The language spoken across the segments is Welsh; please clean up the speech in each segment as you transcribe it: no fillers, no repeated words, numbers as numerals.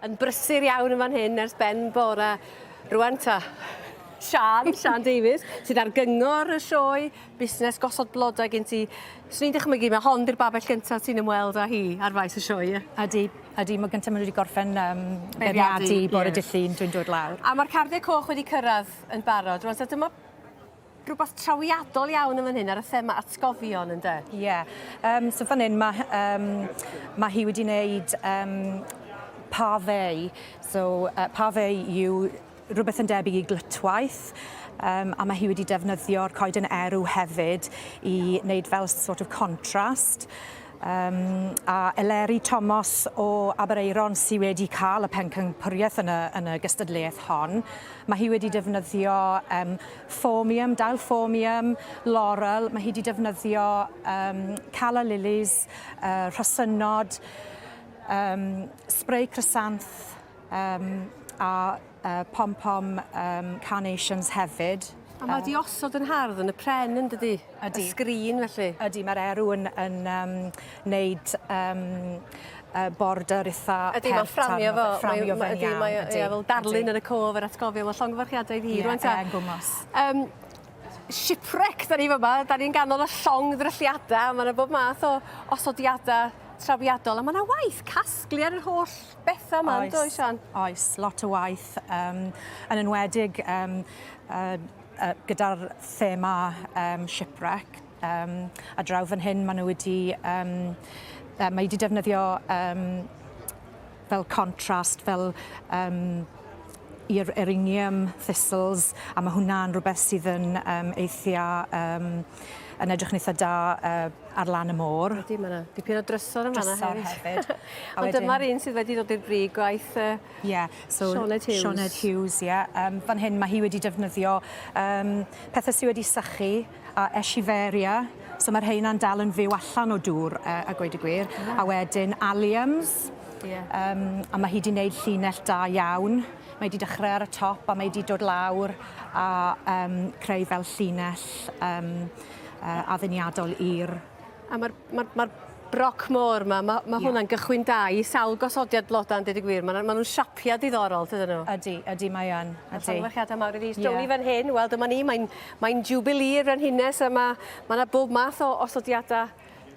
Yn brysur iawn yn fan hyn ers ben bore. Rwan ta. Sian, Sian Davies, sydd ar gyngor y sioe busnes gosod blodau gen ti. Swn i'n dychmygu mae hon di'r babell gyntaf ti'n ymweld â hi ar faes y sioe, ie? Ydy, ydy, mae gyntaf maen nhw wedi gorffen um, beirniadu bore yeah. dydd Llun, dwi'n dod lawr. A mae'r cardiau coch wedi cyrraedd yn barod. Rwan ta dyma rhywbeth trawiadol iawn yn fan hyn ar y thema atgofion ynde? Ie. Yeah. Um, so fan hyn mae, um, mae hi wedi wneud um, pavé. So uh, pavé yw rhywbeth yn debyg i glytwaith. Um, a mae hi wedi defnyddio'r coeden erw hefyd i wneud fel sort of contrast. Um, a Eleri Thomas o Aberaeron sydd wedi cael y pencampwriaeth yn y, yn y gystadleuaeth hon. Mae hi wedi defnyddio um, Phormium, dail Phormium, laurel, mae hi wedi defnyddio um, calla lilies, uh, rhosynod, um, spray chrysanth um, a uh, pom-pom um, carnations hefyd. A mae 'di osod yn hardd yn y pren yn dydi? Ydi. Y sgrin felly. Ydi, mae'r erw yn, yn um, neud um, uh, border eitha Ydi, mae'n fframio fo. Fframio fe'n iawn. Ydi, mae o fel darlun yn y cof yr atgofio. Wel, llongyfarchiadau iddi hi. Ie, yn gwmws. Um, shipwreck da ni fyma, da ni'n ganol y llong ddrylliadau, mae yna bob math o osodiadau trawiadol, a mae yna waith casglu ar yr holl bethau yma, yn does, Sian? Oes, lot o waith, um, yn enwedig um, uh, uh, gyda'r thema um, shipwreck. Um, a draw fan hyn maen nhw wedi, um, uh, mae wedi defnyddio um, fel contrast, fel um, i'r eryngium thistles, a mae hwnna'n rhywbeth sydd yn um, eithia, um, yn edrych yn eitha da uh, ar lan y môr. Ydy, mae yna dipyn o drysor yn fanna hefyd. Drysor hefyd. Ond dyma'r un sydd wedi dod i'r brig gwaith uh, yeah, so, Sioned Hughes. Sioned Hughes, ie. Yeah. Um, fan hyn mae hi wedi defnyddio um, pethau sydd wedi sychu a echeveria. So mae'r rheina'n dal yn fyw allan o dŵr, uh, a gweud y gwir. Yeah. A wedyn alliums. Yeah. Um, a mae hi wedi gwneud llinell da iawn. Mae wedi dechrau ar y top a mae wedi dod lawr a um, creu fel llinell um, uh, adduniadol i'r... A mae'r ma ma broc môr 'ma, ma' ma' hwnna'n gychwyn da i sawl gosodiad bloda yn deud y gwir. Ma' ma' nhw'n siapia diddorol, tydyn nhw? Ydy, ydy mae yn. Ydy. Llongyfarchiadau mawr iddi. Yeah. Stoni fan hyn, wel dyma ni, mae'n mae Jubilee y Frenhines a mae ma 'na bob math o osodiadau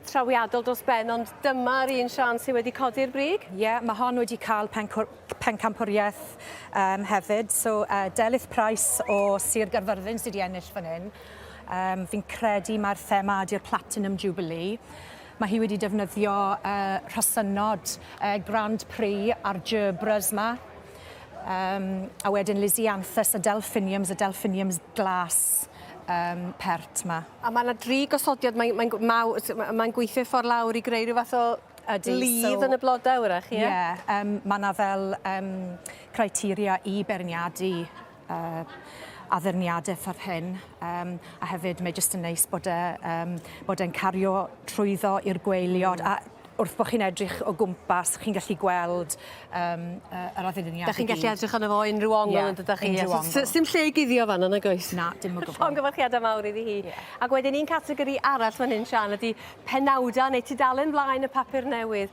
trawiadol dros ben, ond dyma'r un Siân sydd wedi codi'r brig. Ie, yeah, mae hon wedi cael pencampwriaeth um, hefyd. So, uh, Delyth Price o Sir Gaerfyrddin sydd wedi ennill fan hyn. Um, fi'n credu mae'r thema ydy'r Platinum Jubilee. Mae hi wedi defnyddio uh, rhosynod uh, Grand Prix a'r gerberas ma. Um, a wedyn Lysianthus a Delphiniums, y Delphiniums glas um, pert ma. A mae yna dri gosodiad, mae'n mae, mae, mae gweithio ffordd lawr i greu rhyw fath o Ydy, Lydd so, yn y blodau wrach, ie? Ie, yeah, um, mae yna fel um, criteria i beirniadu uh, addurniadau ffordd hyn. Um, a hefyd mae jyst yn neis bod e, um, bod e'n cario trwyddo i'r gwaelod. Mm. A wrth bod chi'n edrych o gwmpas, chi'n gallu gweld um, yr addurniad. Da chi'n gallu edrych arno fo unrhyw ongl yeah, yn dydych chi? Unrhyw ongl. Sim lle i guddio fan yna, oes? Na, dim o gwbl. Llongyfarchiadau mawr iddi hi. Yeah. Ac wedyn un categori arall fan hyn, Sian, ydy penawdau neu tudalen flaen y papur newydd.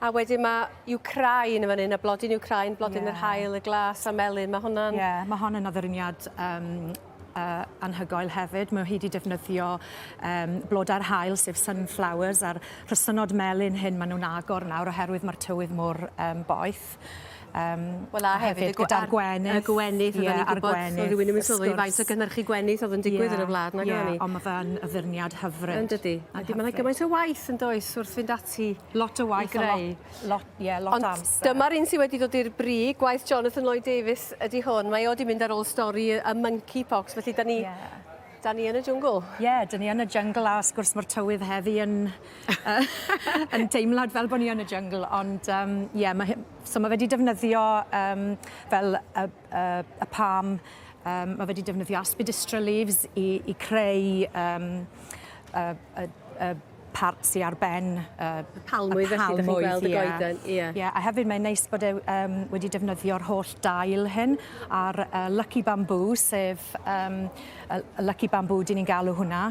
A wedyn mae Ukraine yn fan hyn, a blodyn Ukraine, blodyn yeah. yr haul, y glas a melyn, mae hwnna'n... Ie, yeah, mae hon yn addurniad um, uh, anhygoel hefyd. Mae hi wedi defnyddio um, blodau'r haul, sef sunflowers, a'r rhosynod melyn hyn maen nhw'n agor nawr oherwydd mae'r tywydd mor um, boeth. Um, Wel a hefyd, hefyd gyda'r gwenith. Y gwenith, oedden ni'n gwybod, oedd rhywun yn sylwi faint o gynhyrchu gwenith oedd yn digwydd yeah, yn y wlad, nag yeah, ni. Ond mae fe'n addurniad hyfryd. Yn dydy. Ydy, mae'n gymaint o waith yn does wrth fynd ati Lot o waith i greu. A lot, lot, yeah, lot Ond amser. dyma'r un sydd wedi dod i'r brig, gwaith Jonathan Lloyd Davies ydy hwn. Mae o wedi mynd ar ôl stori y monkeypox, felly da ni, yeah. Da ni yn y jwngl. Ie, yeah, da ni yn y jyngl a wrth gwrs mae'r tywydd heddi yn, uh, yn teimlad fel bod ni yn y jyngl, ond um, yeah, mae, so mae fe wedi defnyddio um, fel y, y, y palm, um, mae fe wedi defnyddio aspidistra leaves i, i creu um, y, y, y part sy ar ben y... Y palmwydd felly, 'dach chi'n gweld y goeden, ie. Ie, a hefyd mae'n neis bod e um, wedi defnyddio'r holl dail hyn a'r uh, Lucky Bamboo, sef um, y, y Lucky Bamboo dyn ni'n galw hwnna,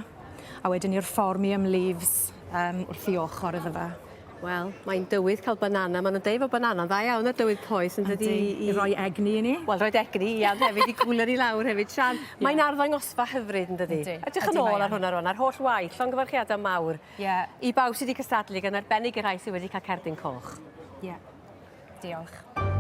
a wedyn i'r Phormium leaves um, wrth i ochr iddo fe. Wel, mae'n dywydd cael banana. Maen nhw'n deud fod banana'n dda iawn ar dywydd poeth yn dydi? I roi egni i ni. Wel, rhoi egni, ia, ond hefyd i gwylio ni lawr hefyd. Sian, yeah. Mae'n arddangosfa hyfryd yn dydi? Yndi. Edrych yn ôl ar hwnna rwan, ar holl waith, llongyfarchiadau mawr. Yeah. I bawb sydd wedi cystadlu, gan arbennig i'r rhai sydd wedi cael cerdyn coch. Ie. Yeah. Diolch.